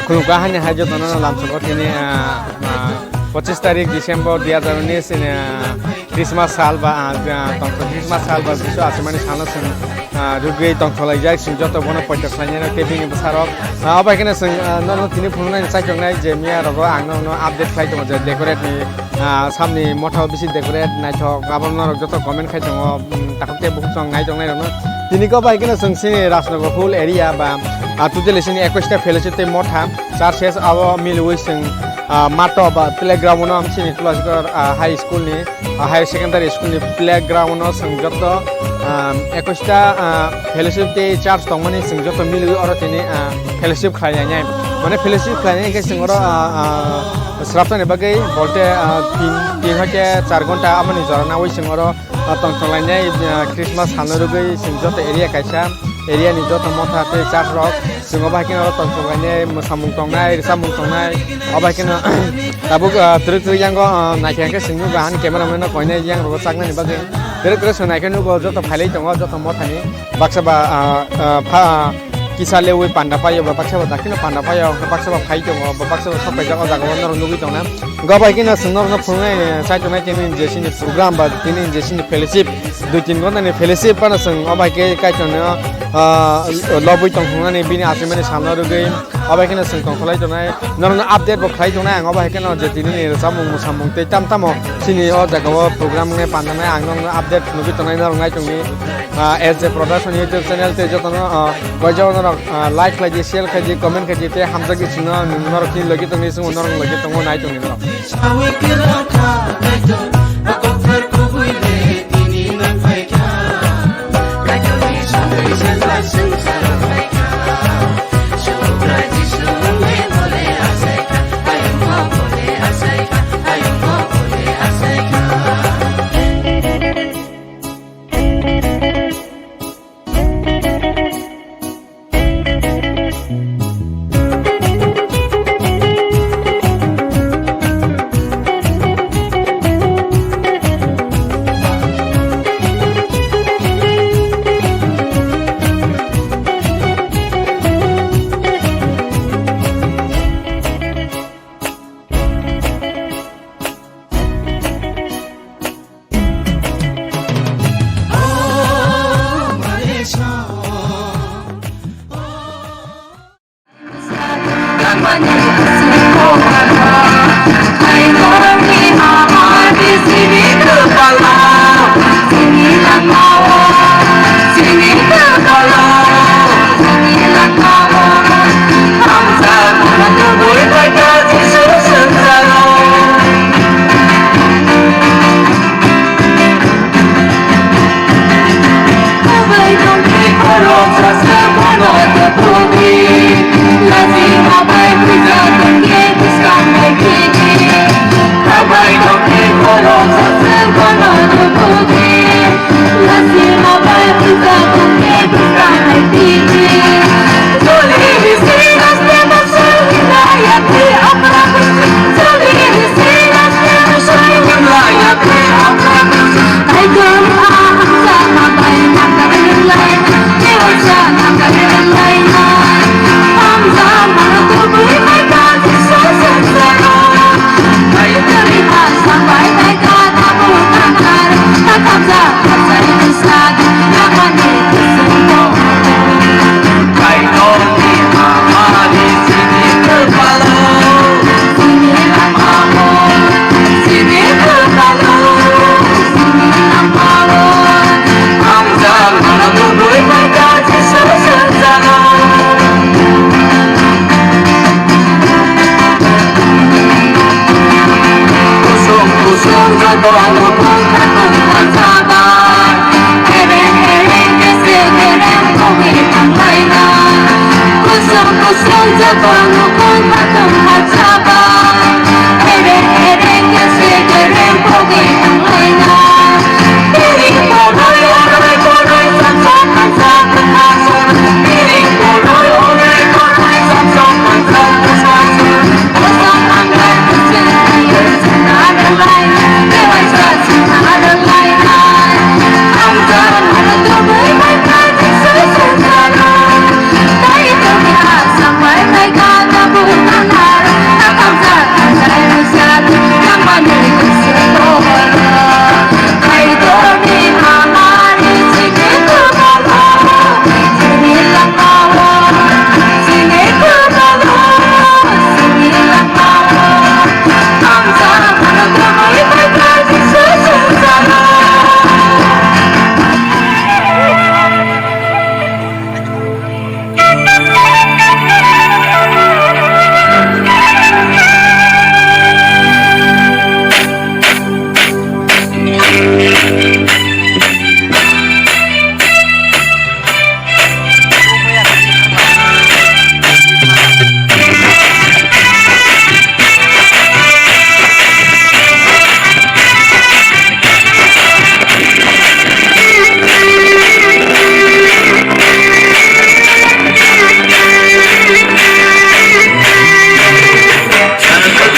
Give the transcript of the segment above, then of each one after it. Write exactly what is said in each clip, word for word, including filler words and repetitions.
Khulumkha hani hai jotono lamsongo tini, ah, ah, pochis tarik December dui hazar unis, ini, ah, Christmas sal ba, ah, ah, tongthok Christmas sal ba Jisu achimani salno chwng, ah, rwgwi tongthok laijak, chwng joto bono poito khlainai no taping ni bwsarok. Ah, obo hai kheno chwng, ah, nono tini phunuknai chaichoknai je miya rogo ang nono update khlai tongo je decorate ni, ah, samni motha o bisi decorate naithok, abo norok joto comment khai tongo, mm, takhuk tei bukhuk chwng nai tongnai rokno. Tini kok bai kheno chwng sini Rajnagar Hall area ba, ah, totally sini ekwis ta fellowship tei motha, churches abo miliwi chwng, ah, mato ba playground no sini Tulasgor, ah, high school ni, ah, higher secondary school ni playground no chwng joto, ah, ekwis ta, ah, fellowship tei church tongmani chwng joto miliwi oro tini, ah, fellowship khlainai. Mane fellowship khlainai khe chwng oro, ah, ah, srapnani bagwi bolte, ah, tin, tin hoite char ghonta amoni jora nawi chwng oro, ah, tongthok lainai, ah, Christmas salno rwgwi chwng joto area kaisa, area ni joto motha tei church rok chwng obo hai kheno oro tongthok lainai mwsamung tongnai, rwchapmung tongnai, obo hai kheno tabuk, ah, twrwk twrwk yango, ah, naikhe hwnkhe chwng nukha hani camera man no koinai yang rogo chaknani bagwi twrwk twrwk chwng naikhe nugo joto phailai tongo joto mothani baksa ba, ah, ah, pha, kisa lewi panda paio ba baksa ba dakhino panda paio, hwnkhe baksa ba phai tongo, ba baksa ba sok paijak o jaga o norok nugwi tongna. Go bai kheno chwng norokno phunuknai, eh, chai tongnai tini je sini program ba tini je sini fellowship, dui tin ghonta ni fellowship phano chwng o bai khe Kaitorno, ah, lobwi tong thungnani bini achimani salno rwgwi o bai kheno chwng tongtholai tongnai, norokno update bo khlai tongnai ang o bai kheno je tini ni rwchapmung mwsamung tei tam tamo chini o jaga o program wngnai panjaknai ang norokno update nugwi tongnai norok nai tongdi. Ah, S J Production YouTube channel tei jotono, ah, koijao norok, ah, like khlaidi, share khlaidi, comment khlaidi tei hamjakdi chwngno norok ni logi tongdi chwngno norok logi tongo nai tongdi norok.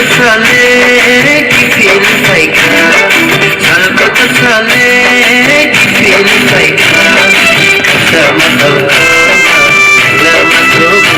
Sale kiphil phaikha, sal kotor sale kiphil phaikha, sama tongkha, lama tongkha.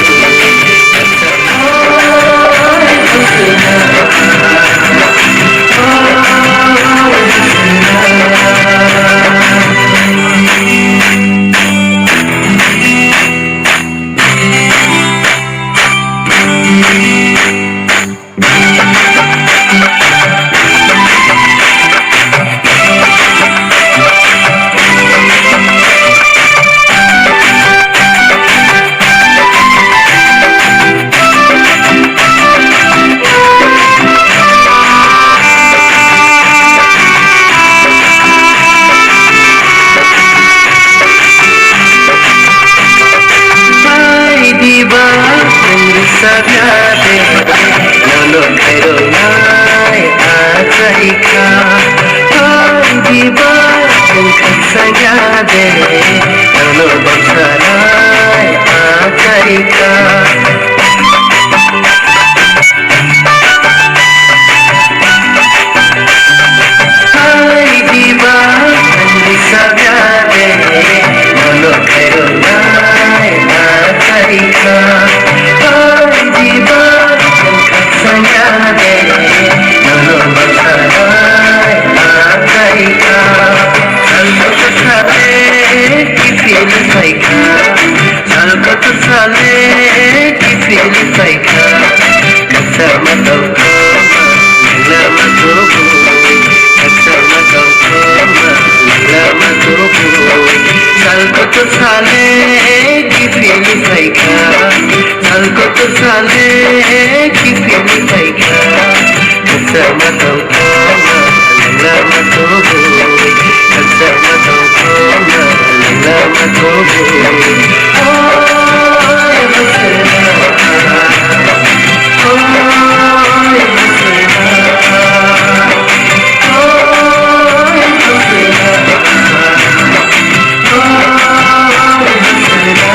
Bai diba, nwng rwchapya de, nono khairoknai achaikha. Bai diba, nwng khakchangya de, nono bangsanai achaikha. Hai diba, ang di sabya de, nono khairoknai achaikha. Hai diba, ang khakchangya de, nono bangsanai achaikha. Salko kwthar de, kiphil phaikha. Sal kotor sale kiphil phaikha, kaisa ma tongthokma, lama kubui. Kaisa ma tongthokma, lama kubui. Sal kotor sale kiphil phaikha, sal kotor sale kiphil phaikha. Kaisa ma tongthokma, lama kubui. Kaisa ma tongthokma, lama kubui. Oi, Hasina. Oi, Hasina. Oi, Hasina. Oi, Hasina.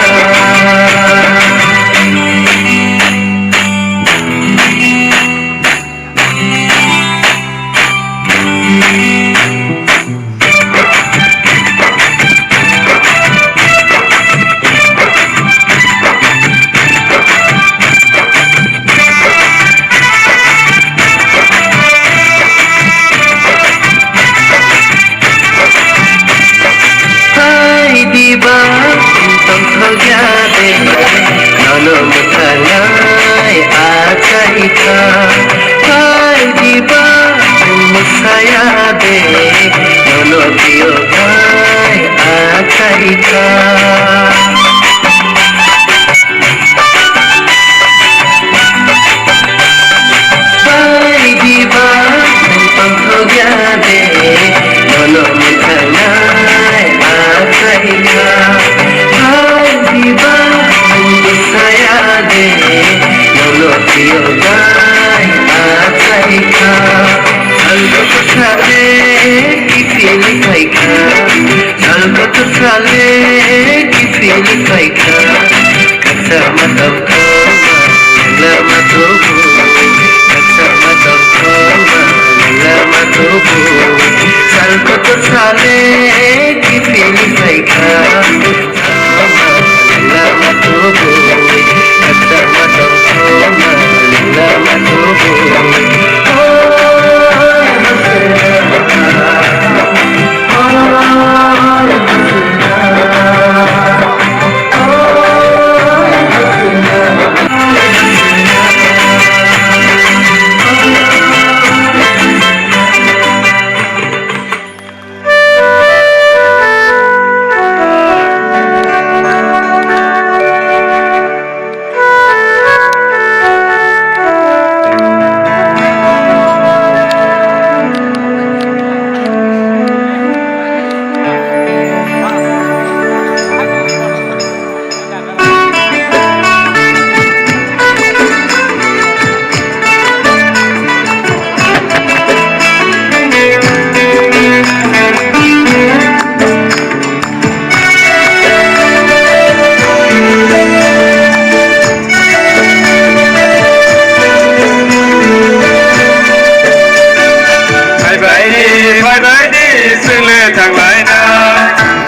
Chwng le thanglaina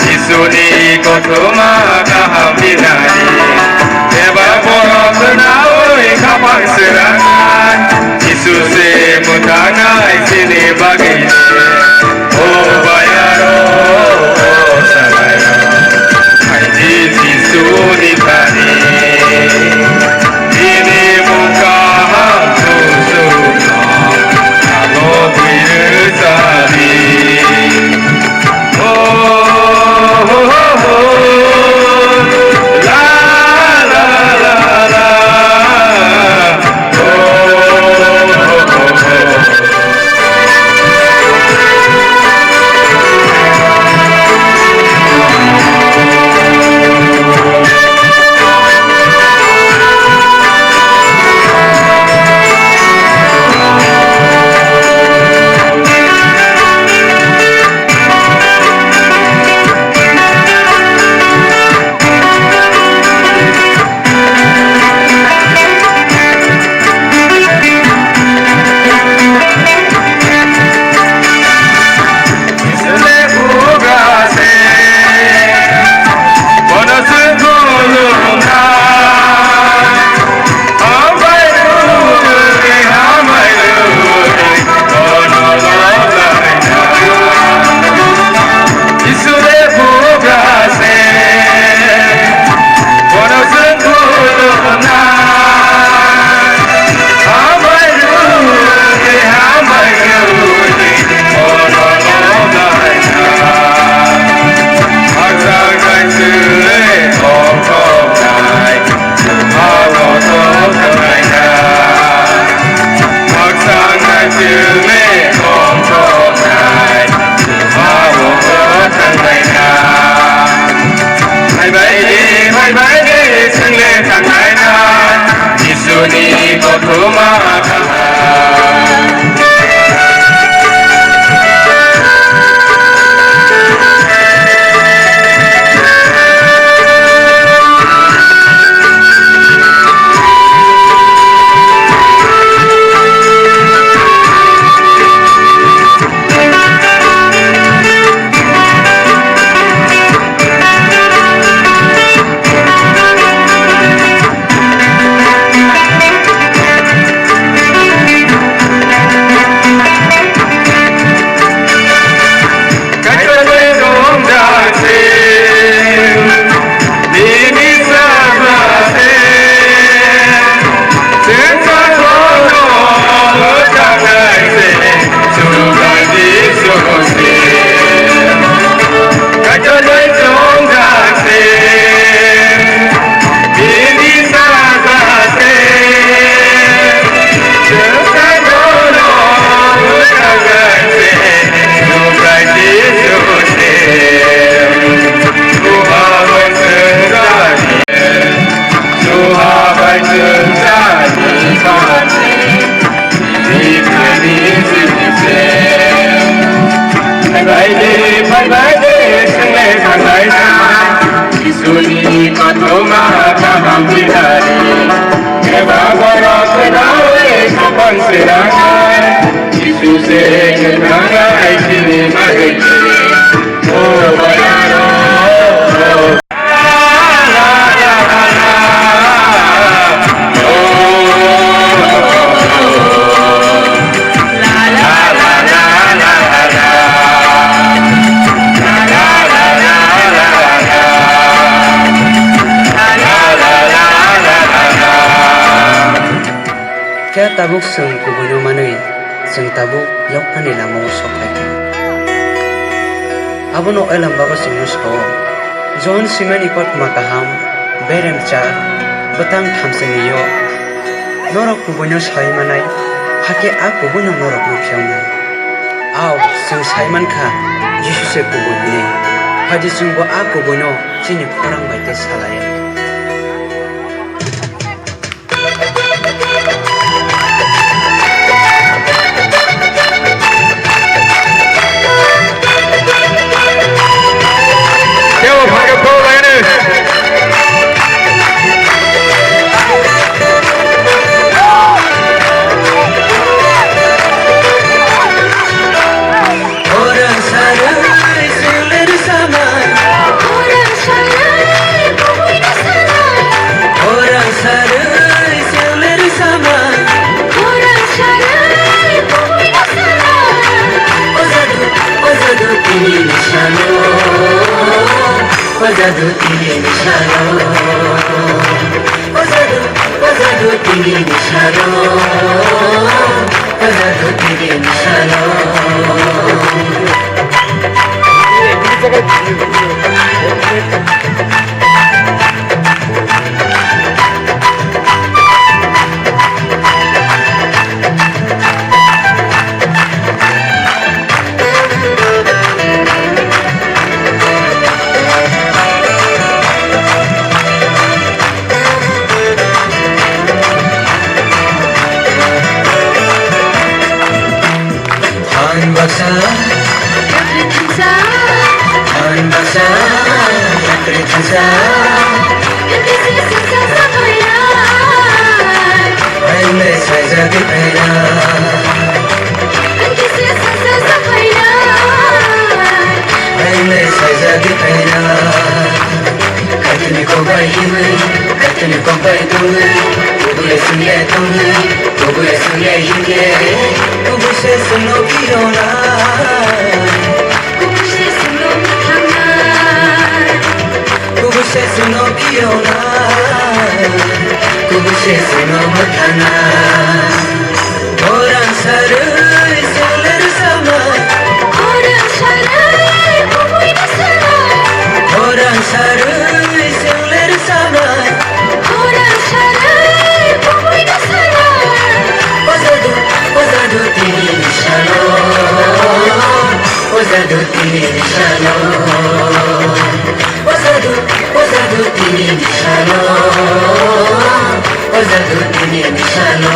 Jisuni kothoma kaham dinani. Eba borok khnaui khapang srangnai Jisu se mwthangnai chini bagwi. O bayaro, o sabairo, hai di Jisuni thani. Bini mung kaham Jisu no, abo bwrwi rwchapni. Oh, oh, oh, oh. La, la, la, la. Oh, oh, oh, oh. Bye bye de, bye bye de, chwng le thanglaina Jisuni kothoma kaham. Bye bye de, bye bye de, chwng le thanglaina Jisuni kothoma kaham dinani. Eba borok khnaui khapang srangnai Jisu se mwthangnai chini bagwi. O bayaro. Khe tabuk chwng kubuino manwi, chwng tabuk yaphani lamao sok phaikha. Abono Elam Baba chwngno sao, Johon swimani kothoma kaham, beremchar, bwtang thamsini yo. Norok kubuino sai manai, hakhe a kubuino norokno phiya wngnai. Ao, chwng sai mankha, Jisu se kubui hwnwi. Phaidi chwngbo a kubuino chini khorang bai khe salai. Kebo phage phone line. Ora sara Jadu tini ni salo. O jadu, o jadu tini ni salo. O jadu tini ni salo. Phan baksa, phan baksa, yakri thansa. Aile saijagwi phaina. Aile saijagwi phaina. Kaitini kokbai himwi, kaitini kokbai tongwi, kubule singye tongwi, kubule singye himye, kubuse sino kirona. Kubuse sino thangna. Kubuse sino kirona. Kubuse sino thangna. Khorang sarwi sengler samai. Khorang sarwi kubui ni samai. Khorang sarwi sengler samai. Khorang sarwi kubui ni samai. O jadu, o jadu tini ni salo. O jadu tini ni salo. O jadu, o jadu tini ni salo. O jadu tini ni salo.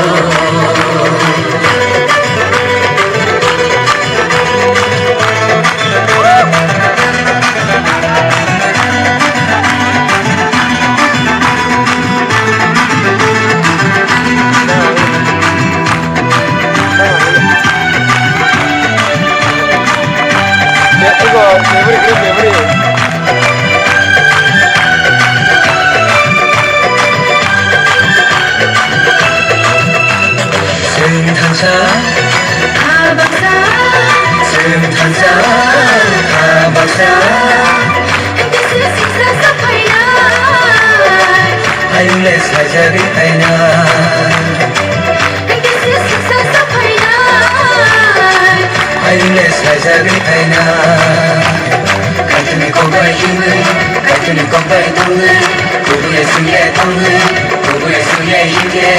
Chwng thansa, ha baksa. Chwng thansa, ha baksa. Ayung le saijagwi phaina. Ayung le saijagwi phaina. Kaitini kokbai himwi, kaitini kokbai tongwi, kubui singye tongwi, kubui singye himye,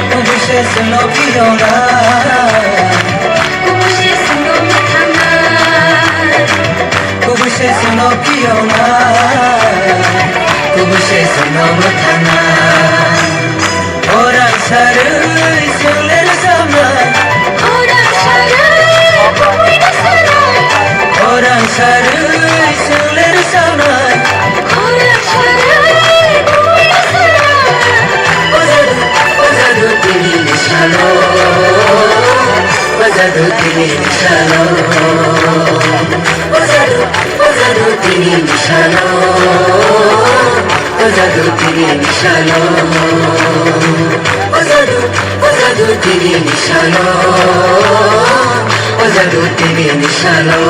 kubui se sino kirona. Kubui se sino thangna. Kubui se sino kirona. Kubui se sino thangna. Khorang sarwi sengler samai. Khorang sarwi kubui ni samai. Khorang sarwi sengler samai. Khorang sarwi kubui ni samai. O jadu, o jadu tini ni salo. O jadu tini ni salo. O jadu, o jadu tini ni salo. O jadu tini ni salo. O jadu, o jadu tini ni salo. O jadu tini ni salo.